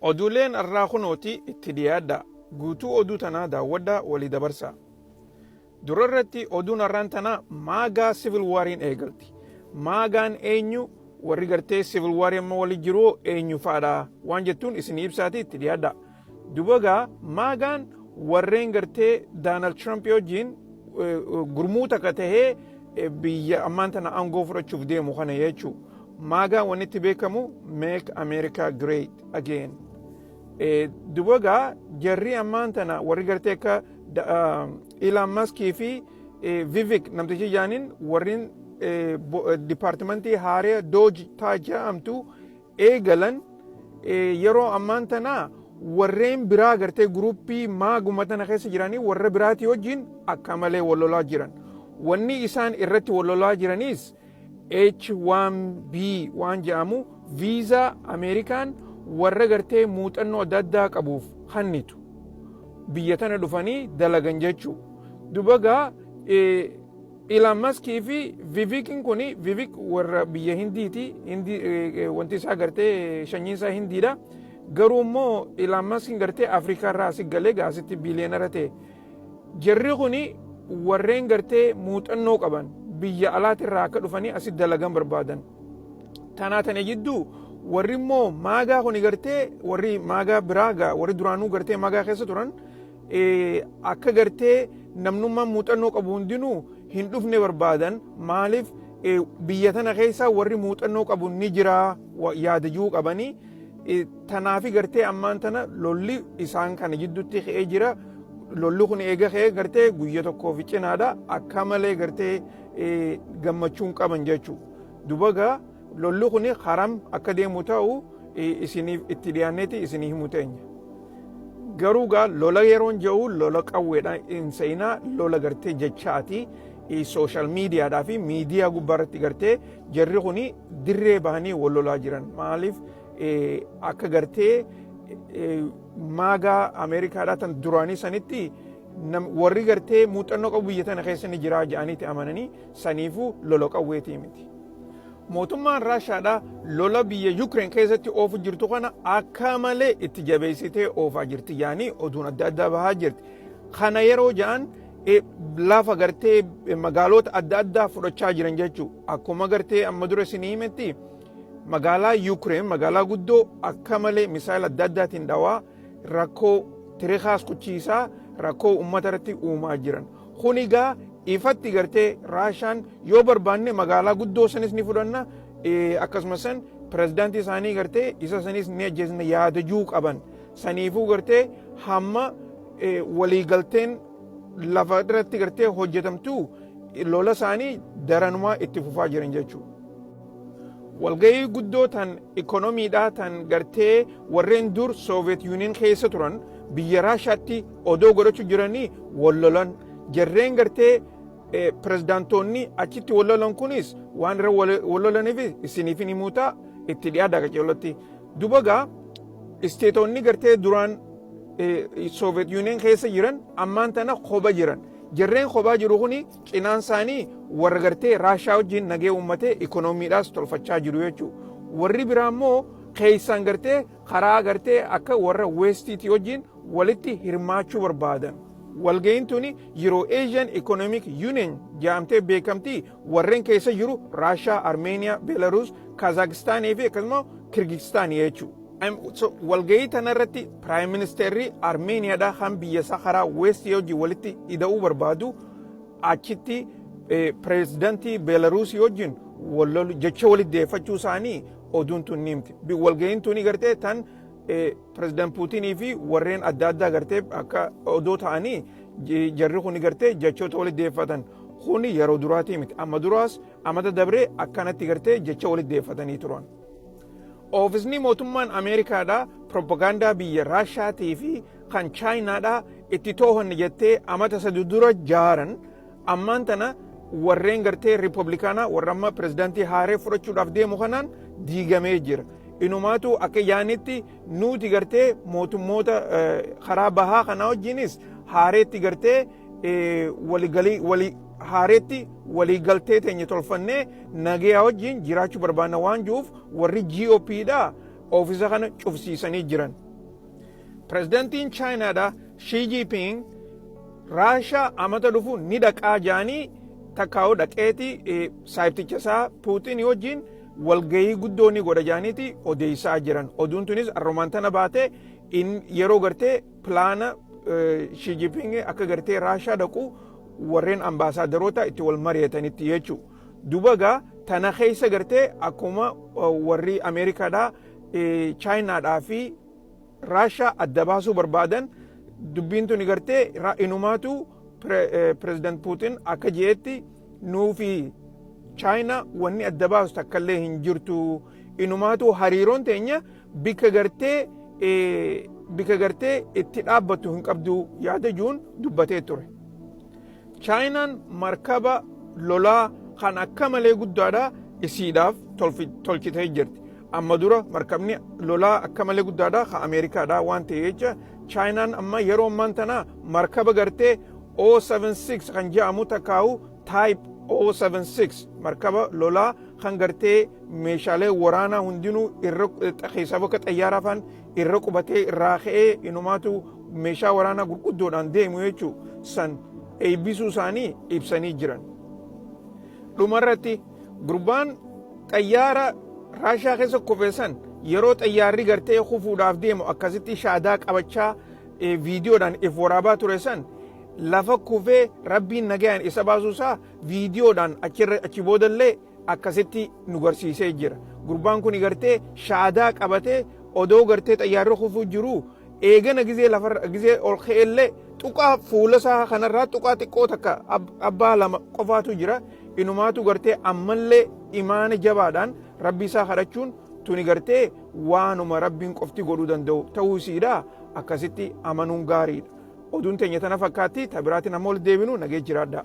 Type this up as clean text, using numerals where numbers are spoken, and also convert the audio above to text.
Oduuleen arraa kunooti, itti dhiyaadha. Guutuu oduu tanaa daawwadhaa, walii dabarsaa. Dura irratti oduun har'aan tanaa MAGA civil wariin eegalti. MAGAn eenyu? Warri gartee civil warii amma wali jiru eenyu fa'aadha waan jettuun isinii ibsaati, itti dhiyaadha. Dubagaa MAGAn warreen gartee Donald Trump wajjin gurmuu takka tahee biyya ammaan tana aangoo fudhachuuf deemu kana jechuu. MAGAn wanni itti beekamu "Make America Great Again". Dubagaa jarri ammaan tana warri gartee akka Elon Muskii fi Vivek namtichi jaaniin warreen departmentii haaree DOGE taa jedhamtu eegalan, yeroo ammaan tana warreen biraa gartee groupii MAGAuma tana keessa jiranii warra biraatii wajjin akka malee wal lolaa jiran. Wanni isaan irratti wal lolaa jiranis H1B waan jedhamu, viizaa Ameerikaan warra gartee muuxannoo adda addaa qabuuf kennitu. Biyya tana dhufanii dalagan jechuu. Dubagaa Elon Muskii fi Vivekin kuni, Vivek warra biyya Hindiiti. Hindii wanti isaa gartee shanyiin isaa Hindiidha. Garuu immoo Elon Muskiin gartee Afrikaa irraa asi galee gaasitti billionaire ta'e. Jarri kuni warreen gartee muuxannoo qaban biyya alaatirraa akka dhufanii asitti dalagan barbaadan. Tanaa tana jidduu warri immoo MAGA kuni gartee warri MAGA biraa gaa warri duraanuu gartee MAGA keessa turan akka gartee namnummaan muuxannoo qabu hundinuu hin dhufne barbaadan. Maaliif? Biyya tana keessa warri muuxannoo qabu ni jira yaadajuu qabanii. Tanaafi gartee ammaan tana lolli isaan kana jidduutti ka'ee jira. Lolli kun eega ka'ee gartee guyya tokkoo fi cinaadha, akka malee gartee gammachuun qaban jechuu. Dubagaa lolli kun haram akka deemu ta'u isiniif itti dhiyaanneeti isinii himu teenya. Garuu gaa lola yeroon jedhu lola qawweedha hin seenaa, lola gartee jechaati. Social mediadhaa fi miidiyaa gubbaarratti gartee jarri kun dirree bahanii wal lolaa jiran. Maaliif? Akka gartee MAGA Ameerikaadhaa tan duraanii sanitti warri gartee muuxannoo qabu biyya tana keessa ni jira jedhaniiti amananii, saniifuu lola qawweetii miti. Mootummaan Raashaadhaa lola biyya Yukireen keessatti oofu jirtu kana akka malee itti jabeessitee oofaa jirti yaanii oduun adda addaa bahaa jirti. Kana yeroo ja'an lafa gartee magaalota adda addaa fudhachaa jiran jechuu. Akkuma gartee amma dura isinii himetti, magaalaa Yukireen magaalaa guddoo akka malee misaayila adda addaatiin dhawaa, rakkoo tirikaas kuchiisaa, rakkoo uummata irratti uumaa jiran. Kun egaa ifatti gartee Raashaan yoo barbaanne magaalaa guddoo sanis ni fudhanna, akkasumas san pirezidaantii isaanii gartee isa sanis ni ajjeesna yaadajuu qaban. Saniifuu gartee hamma waliigalteen lafa irratti gartee hojjetamtu lola isaanii daranumaa itti fufaa jiran jechuudha. Walgahii guddoo tan ikonomiidhaa tan gartee warreen dur Soviet Union keessa turan biyya Raashaatti odoo godhachuu jiranii wal lolan. Jarreen gartee pirezidaantoonni achitti wal lolan kunis waan irra wal lolaniif isiniif hin himuutaa, itti dhiyaadhaa qaceellotti. Duba gaa stateonni gartee duraan Soviet Union keessa jiran ammaan tana kopha jiran. Jarreen kophaa jiru kuni cinaan isaanii warra gartee Raashaa wajjin nagee uummatee ikonomiidhaas tolfachaa jiru jechuudha. Warri biraa immoo keessaan gartee karaa gartee akka warra Westiitii wajjin walitti hirmaachuu barbaadan. Walga'iin tuni Euro Asian Economic Union jedhamtee beekamti. Warreen keessa jiru Raashaa, Armeeniyaa, Belarus, Kazaakistaanii fi akkasuma Kirgistaanii jechuudha. Walga'ii tanarratti Prime Ministerri Armeeniyaadha kan biyya isaa karaa Westii wajjin walitti ida'uu barbaadu achitti pireezidantii Beelaruusii wajjin jecha walitti deeffachuu isaanii oduun tun ni himti. Walga'iin tuni gartee tan pireezidant Puutinii fi warreen adda addaa gartee akka odoo ta'anii jarri kun gartee jechoota walitti deeffatan. Kuni yeroo duraatii miti. Amma duraas amata dabree akkanatti gartee jecha walitti deeffatanii turan. Oofisni mootummaan Ameerikaadhaa propagaandaa biyya Raashaatii fi kan Chaayinaadhaa itti too'anne jettee amata 3 dura jaaran ammaan tana warreen gartee Riippablikaanaa warra amma pirezidaantii haaree fudhachuudhaaf deemu kanaan diigamee jira. Inumaatu akka yaanitti nuti gartee mootummoota karaa bahaa kanaa wajjinis haareetti gartee waligalii walii haareetti waliigaltee teenya tolfannee nagayaa wajjin jiraachuu barbaanna waan jiruuf warri GOP dha oofisa kana cufsiisanii jiran. Pirezidantiin Chaayinaadha Xi Jinping Raashaa amata dhufu ni dhaqaa jaanii takkaa'u dhaqeeti saayibticha isaa Puutiin wajjin walgahii guddoo ni godha jaaniiti odeessaa jiran. Oduun tunis arromaan tana baatee yeroo gartee pilaana Xi Jinping akka gartee Raashaa dhaqu warreen ambaasaadaroota itti wal mari'atanitti jechuudha. Duba gaa tana keessa gartee akkuma warri Ameerikaadhaa Chaayinaadhaa fi Raashaa adda baasuu barbaadan, dubbiin tuni gartee inumaatu pireezidant Puutin akka je'etti, nuu fi Chaayinaa wanni adda baasu takkallee hin jirtu. Inumaatu hariiroon teenya bika gartee itti dhaabbattu hin qabdu yaada juun dubbatee ture. Chaayinaan markaba lolaa kan akka malee guddaadha isiidhaaf tolchitee jirti. Amma dura markabni lolaa akka malee guddaadha kan Ameerikaadha waan ta'e jecha, Chaayinaan amma yeroo ammaan tana markaba gartee 076 kan jedhamu, takkaa'u Type 076, markaba lolaa kan gartee meeshaalee waraanaa hundinuu irra keessaa bakka xayyaaraa faan irra qubatee irraa ka'ee inumaatu meeshaa waraanaa gurguddoodhaan deemu jechuu, san eebbisuu isaanii ibsanii jiran. Dhumarratti, gurbaan xayyaara Raashaa keessa kufe san yeroo xayyaarri gartee kufuudhaaf deemu akkasitti shaadaa qabachaa viidiyoodhaan if waraabaa ture san, lafa kufee Rabbiin nagayaan isa baasuusaa viidiyoodhaan achirra achi boodallee akkasitti nu garsiisee jira. Gurbaan kun gartee shaadaa qabatee odoo gartee xayyaarri kufuu jiru eegana gizee lafarra gizee ol ka'ellee tuqaa fuula isaa kanarraa tuqaa xiqqoo takka abbaa lama qofaatu jira. Inumaatu gartee ammallee imaana jabaadhaan Rabbi isaa kadhachuun tuni gartee waanuma Rabbiin qofti godhuu danda'u ta'uu isiidha, akkasitti amanuun gaariidha. Oduun teenya tana fakkaatti. Ta biraatiin amma ol deebinu, nagee jiraadha.